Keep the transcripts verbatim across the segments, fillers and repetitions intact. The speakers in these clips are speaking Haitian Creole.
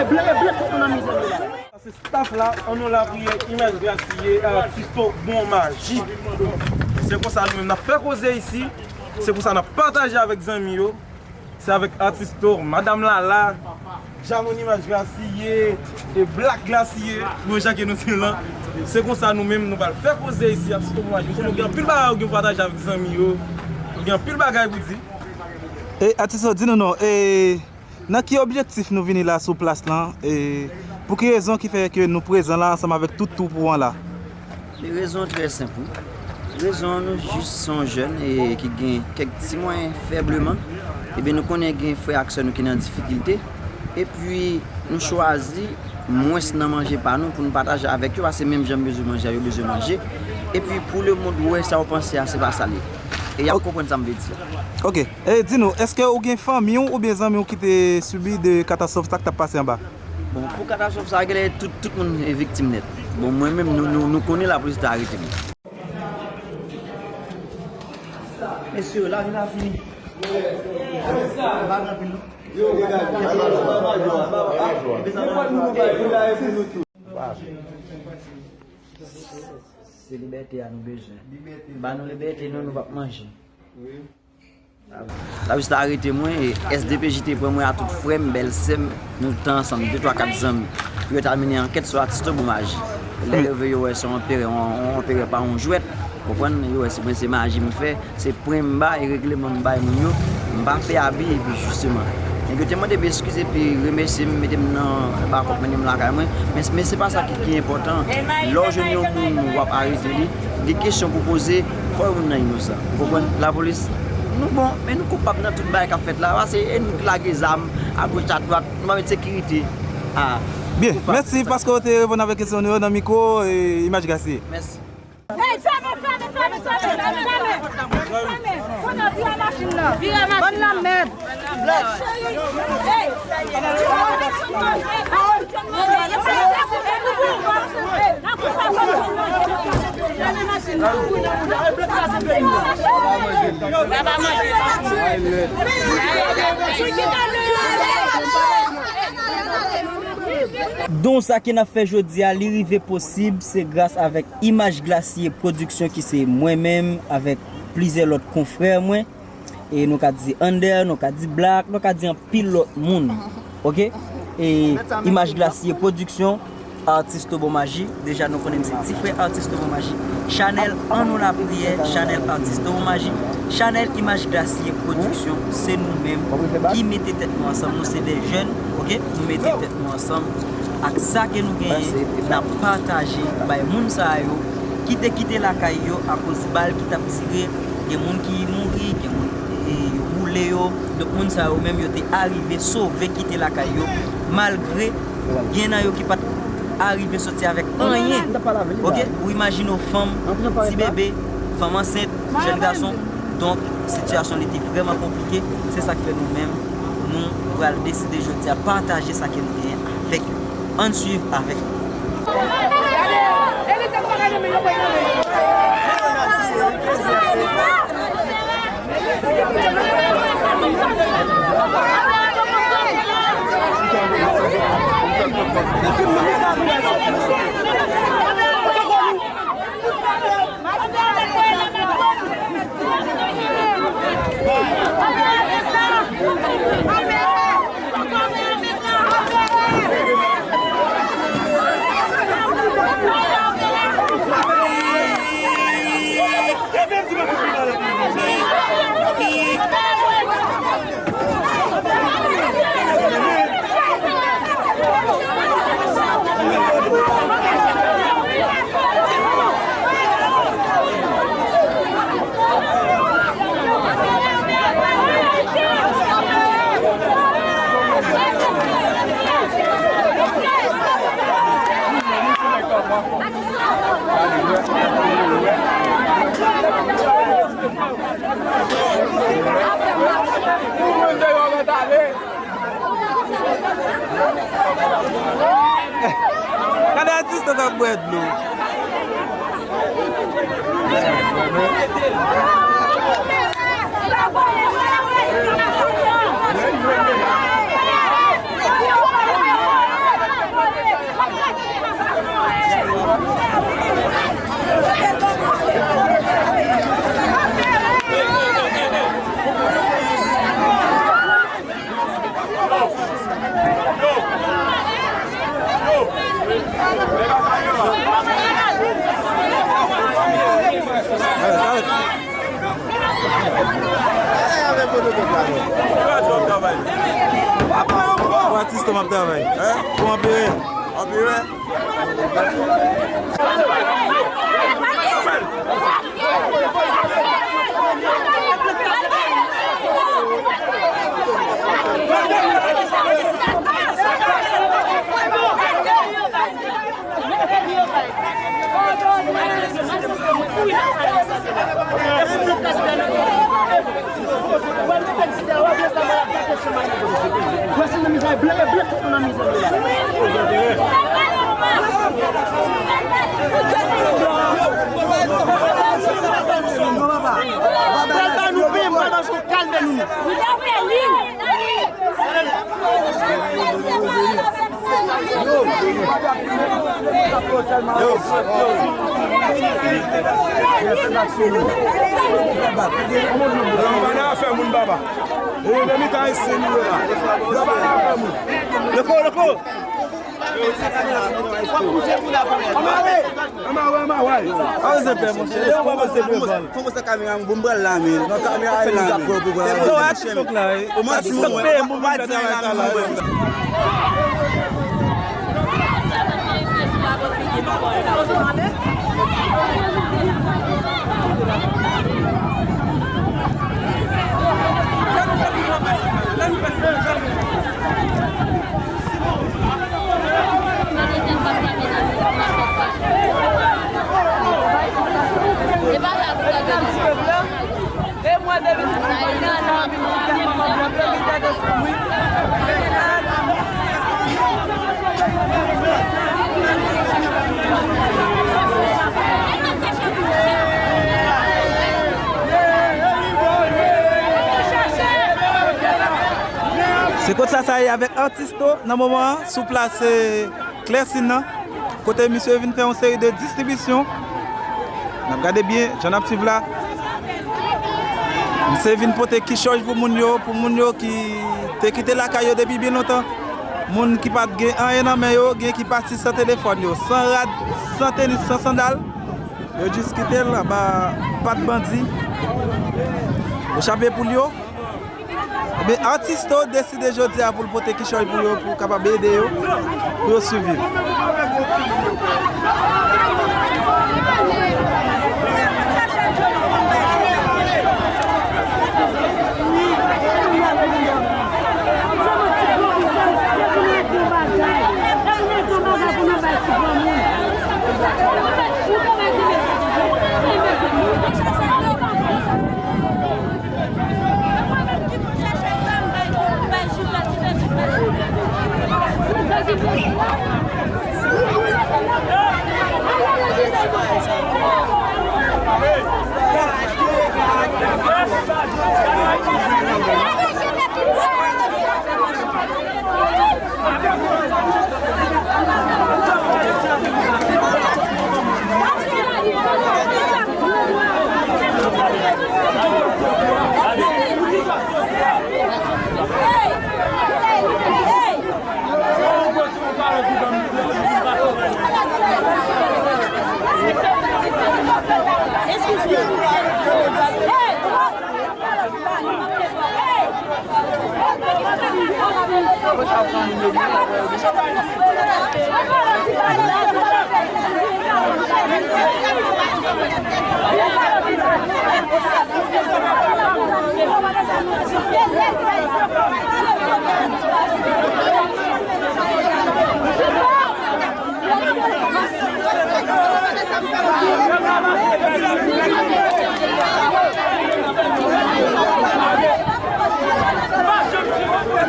Sa se staff la, ann nou lapriyè, Imaj Glacier, Artisto Bon Maji. Se konsa nou menm n ap fè koze isi, se konsa n ap pataje avèk zanmi yo. Se avèk Artisto, Madam Lala, Jamon Imaj Glacier, e Black Glacier, bon jan ke nou di l lan. Se konsa nou menm nou pral fè koze isi, Artisto Bon Maji. Paske nou gen anpil bagay pou pataje avèk zanmi yo. Nou gen anpil bagay pou di. E Artisto, di nou non, e nan ki objektif nou vini la sou plas lan? E pou ki rezon ki fè ke nou prezan la ansanm avèk tout twoup ou an la? Rezon an trè senp, wi. Rezon an, nou jis se yon jèn e ki gen kèk ti mwayen fèbleman. Ebyen, nou konnen gen frè ak sè nou ki nan difikilte. Epi, nou chwazi mwens nan manje pa nou pou nou pataje avèk yo, paske menm jan m bezwen manje a, yo bezwen manje. Epi, pou lemonn wè sa w panse a, se pa sa l ye. E y ap konprann sa m vle di a. Ok. E di nou, èske ou gen fanmi w oubyen zanmi w ki te sibi de katastwòf sa k t ap pase anba? Bon, pou katastwòf sa a, genlè tout, tout moun viktim nèt. Bon, mwen menm, nou, nou, nou konnen lapolis te arete m. Mesye, lavi pa fini. Pa gen anpil, non. Se libète a nou bezwen. Ba nou libète nou, nou p ap manje. Lapolis ta arete mwen, e S D P J te pran mwen a tout frè m, bèl sè m, nou t ansanm, de, twa, kat zanmi. Pou yo ta mennen ankèt sou Artisto Bon Maji. Lè yo veye yo wè se yon anperè, yon, yon anperè pa yon jwèt, konprann? Yo wè se mwen, se maji m fè, se pwen m bay, regleman m bay moun yo, m pa fè abi, epi jisteman. Nèg yo te mande m eskize, epi remèsye m, mete m nan bakòp, mennen m lakay mwen, men, men se pa sa ki, ki enpòtan. Lè w jwenn yon moun, w ap arete li, gen kesyon pou poze, fò moun nan inosan. Ou konprann? Lapolis, nou bon, men nou koupab nan tout bagay k ap fèt la. Paske e nou ki lage zam, agoch, adwat, nou pa met sekirite. Ah, byen, mèsi paske w te reponn avèk kesyon nou yo nan mikwo, e, Imaj Glacier. Mèsi. Hey, fèmen, fèmen, fèmen, fèmen, fèmen. Kounye a, vire machin nan. Vire machin nan. Bann lanmèd. Don sa ke n ap fè jodi a, li rive posib, se gras avèk Imaj Glacier Production ki se mwen menm avèk plizyè lòt konfrè mwen. E nou ka di Ander, nou ka di Black, nou ka di anpil lòt moun. Ok? E Imaj Glacier Production, Artisto Bon Maji. Deja nou konnen m se ti frè Artisto Bon Maji. Chanèl An Nou Lapriyè, chanèl Artisto Bon Maji, chanèl Imaj Glacier Production, se nou menm ki mete tèt nou ansanm. Nou se de jèn, ok? Nou mete tèt nou ansanm. Ak sa ke nou genyen, n ap pataje bay moun sa yo ki te kite lakay yo akoz bal ki t ap tire. Gen moun ki mouri, gen moun, e, yo boule yo. Donk, moun sa yo menm, yo te arive sove kite lakay yo, malgre gen nan yo ki pa t arive soti avèk anyen. Ok? Ou imajine w, fanm, ti bebe, fanm ansent, jèn gason. Donk, sitiyasyon li te vrèman konplike. Se sa k fè nou menm, nou pral deside jodi a pataje sa ke nou genyen avèk yo. Ann swiv avèk nou. Gade atis nou k ap bwè dlo. Travay. Hein? Pou anpire. Anpire. Yo, yo, yo. Yo, pa nan afè moun, papa. E, enemi ka ese nou la. Yo, pa nan afè moun. Loko, loko. Anmare, anmare, anmare. An se pè, monchè. Lèske w pase devan l? Fò mwen sa kamera m, bon, m pral la, men. Nan kamera a la, men. Non, atis fòk la, wi. Atis fòk peye moun pou fè travay sa la, wi. Se konsa sa ye avèk Artisto nan moman an, sou plas, eh, Klèsin nan, kote misye vin fè yon seri de distribisyon. N ap gade byen, jan n ap swiv la. Misye vin pote kichòy pou moun yo, pou moun yo ki te kite lakay yo depi byen lontan. Moun ki pa t gen anyen nan men yo, gen ki pati san telefòn yo, san rad, san tenis, san sandal. Yo jis kite l anba pat bandi. Yo chape poul yo. Ebyen, Artisto deside jodi a pou l pote kichòy pou yo, pou kapab ede yo, pou yo siviv.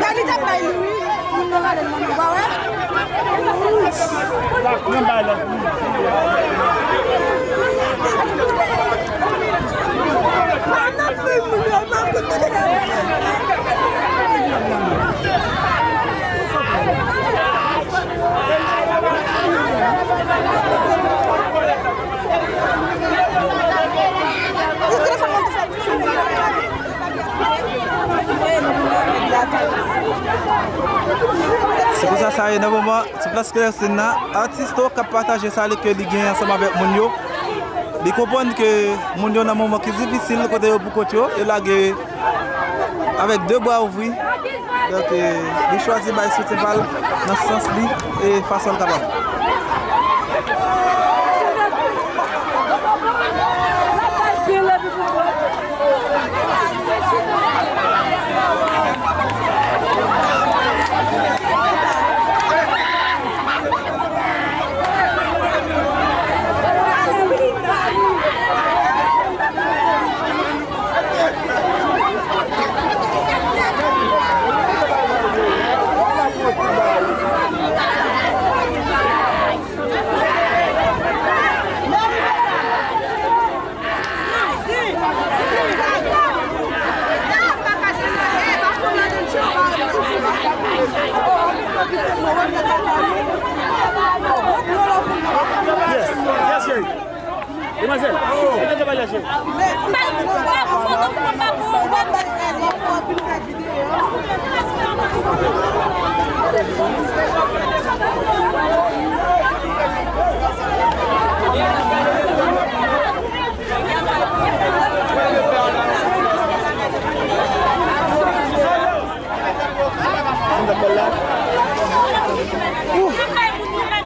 Dali t ap bay li, wi. Moun nan gade l, ou pa wè? Se konsa sa ye nan moman, sou plas Klèsin nan, Artisto k ap pataje sa li ke li gen ansanm avèk moun yo. Li konprann ke moun yo nan moman ki difisil, kote yo pou kont yo, yo lage avèk de bra ouvri. Donk, eh, li chwazi bay soutyen pa l nan sans li e fason l kapab. Yes, yes, cheri. Demwazèl, mete travay la, cheri.